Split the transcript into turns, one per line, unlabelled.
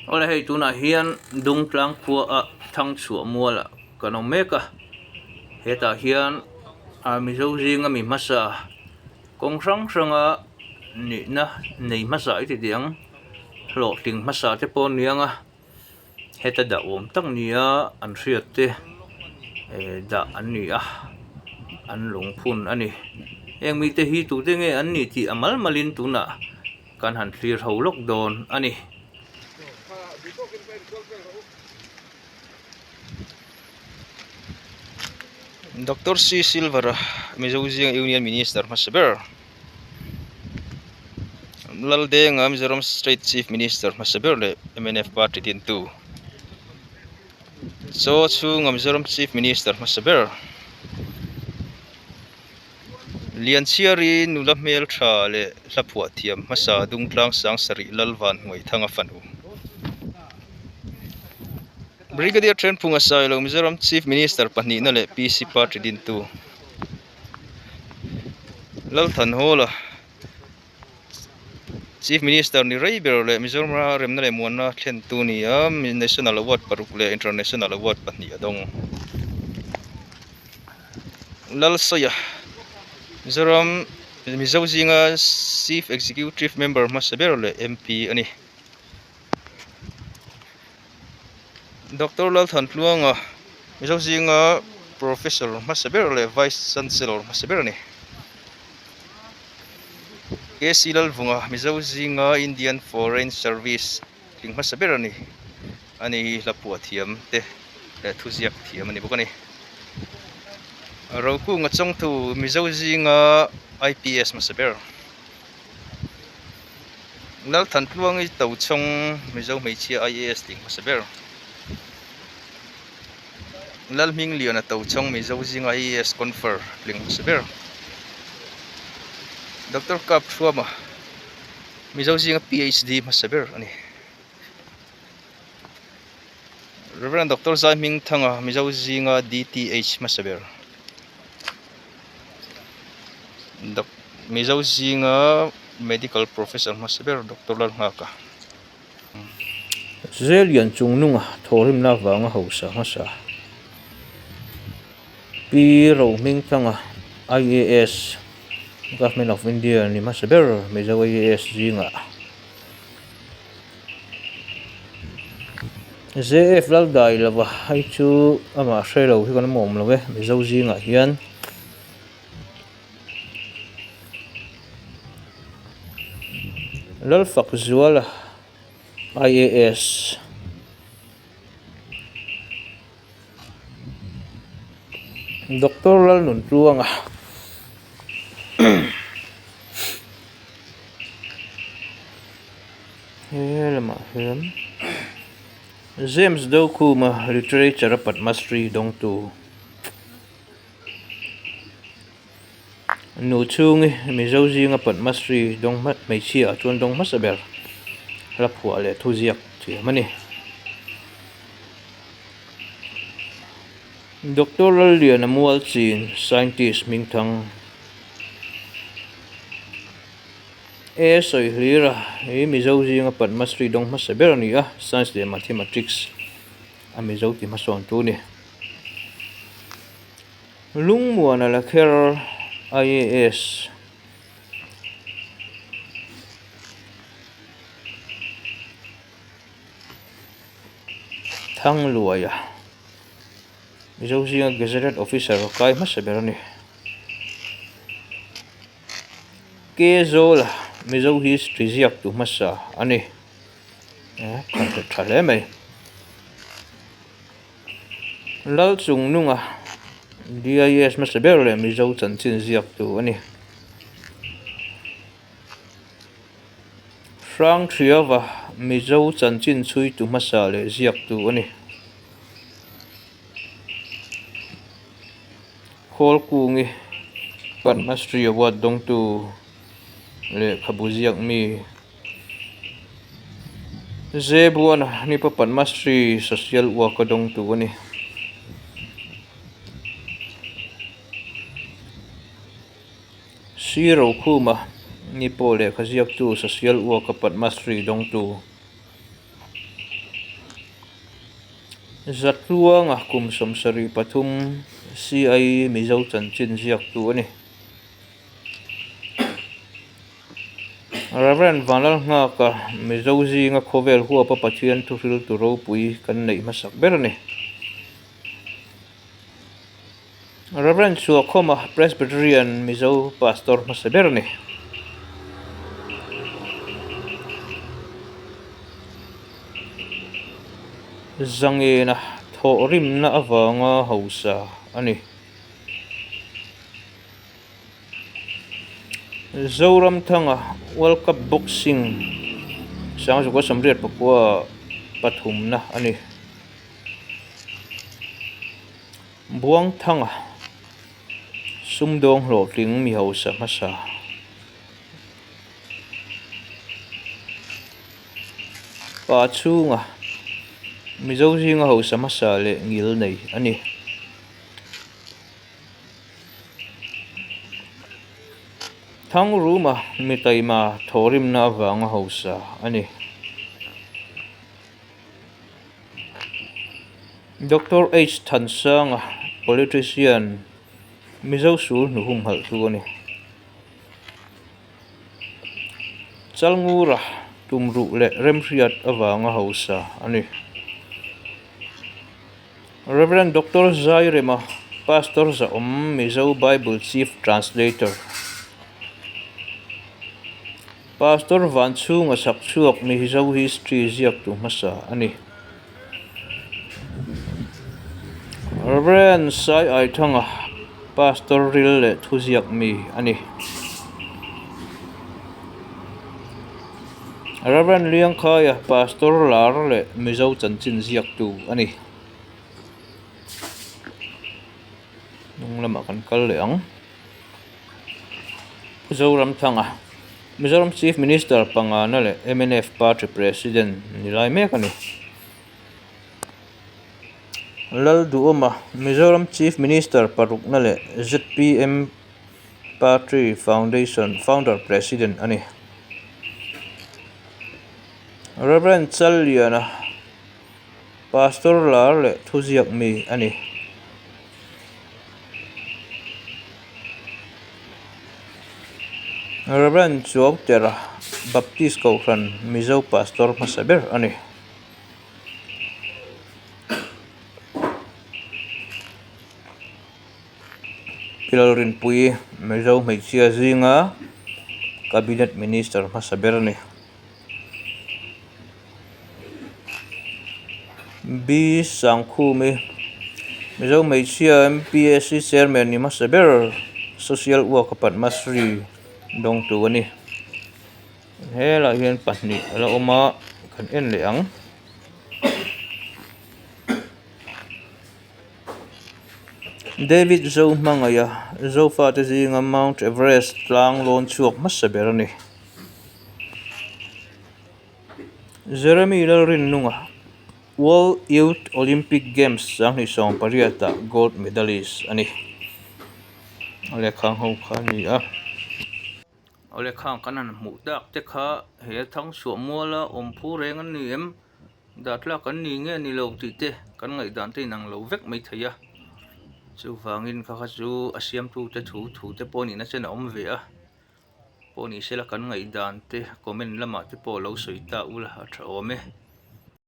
Awle hei tunah hian Dungtlang khua ah Thangchhuah mual ah kan awm mek a hetah hian ah Mizo zinga mi hmasa kawng hrang hranga nihna nei hmasa i ti tih ang hlawhtling hmasa te pawh an ni ang a. Heta dah awm tak nia an hriat te eh dah an ni a an lungphun a ni heng mite hi tute nge an ni tih a mal malin tunah kan han thlir ho lawk dawn a ni.
Doctor C Silver a Mizo zinga Union Minister hmasa ber. Laldenga Mizoram State Chief Minister hmasa ber leh mnf party dintu chaw chhunga Mizoram Chief Minister hmasa ber Lianchhiari nula hmeltha leh hla phuah thiam hmasa Dungtlang Sangsarih Lalvanhmuaithanga fanu Brigadier Thenphunga Sailo Mizoram Chief Minister pahnihna leh PC party dintu. Lalthanhawla Chief Minister ni rei ber leh Mizoram a remna leh muanna thlentu ni a National Award paruk leh International Award pahnih a dawng. Lalsawia Mizoram Mizo zinga Chief Executive Member hmasa ber leh MP a ni. Doctor Lalthantluanga Mizo zinga Professor hmasa ber leh Vice Chancellor hmasa ber a ni. KC Lalvunga Mizo zinga Indian Foreign Service tling hmasa ber a ni. Ani hi hla phuah thiam te leh thuziak thiam a ni bawk a ni. Rokunga chawngtu Mizo zinga IPS hmasa ber. Lalthantluangi Tochhawng Mizo hmeichhia IAS tih hmasa ber. Lalhmingliana Tochhawng Mizo zinga IAS confer tling hmasa ber. Doctor Kapthuama Mizo zinga PhD hmasa ber a ni. Rev. Doctor Zaihmingthanga Mizo zinga DTH hmasa ber. Mizo zinga Medical Professor hmasa ber Doctor Lalnghaka.
Zelian chungnunga thawhrimna avanga hausa hmasa Pi Rohmingthanga IAS Government of India ni hmasa ber Mizo IAS zingah. JF Laldai lova hei chu amah hre lo hi kan awm awm lo e Mizo zingah hian Lalfakzuala IAS Doctor Lalnuntluanga he lamah hian James Dokhuma literature a Padmashree dawngtu nu chhungi Mizo zinga Padmashree dawng hmeichhia ah chuan dawng hmasa ber hla phuah leh thuziak thiam a ni. Doctor Lalliana Mualchin scientist hmingthang A sawi hlir a, hi Mizo zinga Padmashree dawng hmasa ber a ni a, Science leh Mathematics a Mizo ti hmasawn tu a ni. Lungmuana Lakher IAS. Thangluaia Mizo zinga Gazetted Officer kai hmasa ber a ni. K Zawla Mizo History ziaktu hmasa a ni. Tha tha hle mai. Lalchungnunga DIS hmasa ber leh Mizo chanchin ziaktu a ni. Hrangthriava Mizo chanchin chhuitu hmasa leh ziaktu a ni. Khawlkungi Padmashree Award dawngtu lehkhabu ziak mi Zebuana Nipa Padmashree Social Work a dawngtu a ni. Sri Rokhuma ni pawh lehkha ziaktu Social Work a Padmashree dawngtu. Zatluanga kum 73 CI Mizo chanchin ziaktu a ni. Rev. Vanlalnghaka Mizo zinga khawvel huapa Pathian thuhriltu ropui kan neih hmasak ber a ni. Rev. Chhuakhawma Presbyterian Mizo Pastor hmasa ber a ni. Zangena thawhrimna avanga hausa a ni. Zoramthanga World Cup Boxing Sangzukua Samriat pakua pathumna a ni. Buangthanga sumdawng hlawhtling mi hausa hmasa. Pa chhunga Mizo zinga hausa hmasa leh ngil nei a ni. Thangruma mi taima thawhrimna avanga hausa a ni. Doctor H Thansanga, politician, Mizo sul hnuhum halhtu a ni. Chalngura tumruh leh remhriat avanga hausa a ni. Rev. Doctor Zairema, Pastor Zahawm, Mizo Bible Chief Translator. Pastor Vanchhunga Chhakchhuak Mizo History ziaktu hmasa a ni. Rev. Sai Aithanga, Pastor ril leh thuziak mi a ni. Rev. Liangkhaia, Pastor lar leh Mizo chanchin ziaktu a ni. Hnung lamah kan kal leh ang. Zoramthanga, Mizoram Chief Minister pangana leh mnf Party President ni lai mek a ni. Lalduhawma, Mizoram Chief Minister parukna leh zpm Party Foundation Founder President a ni. Rev. Challiana. Pastor lar leh thuziak mi a ni. Rev. Chuautera, Baptist Kohhran Mizo Pastor hmasa ber a ni. Pilalrinpui Mizo hmeichhia zinga Cabinet Minister hmasa ber a ni. B Sangkhumi Mizo hmeichhia MPSC chairman ni hmasa ber social work a Padma Shri dawngtu a ni. Helaiah hian pahnih a la awm a kan en leh ang. David Zohmangaia Zofate zinga Mount Everest tlang lawn chhuak hmasa ber a ni. Jeremy Lalrinnunga, World Youth Olympic Games 2018-ah gold medalist a ni. A lehkha ho kha a ni a. A lehkha kan han hmuh tak te kha he Thangchhuah muala awm phu reng an ni em? Dah tlak an ni nge ni lo tih te kan ngaihdan te inang lo vek mai thei a. Chuvangin kha kha chu a siamtute thu thu te pawh nihna chen a awm ve a. Pawh ni sela kan ngaihdan te comment lamah te pawh lo sawi ta ula a tha awm e.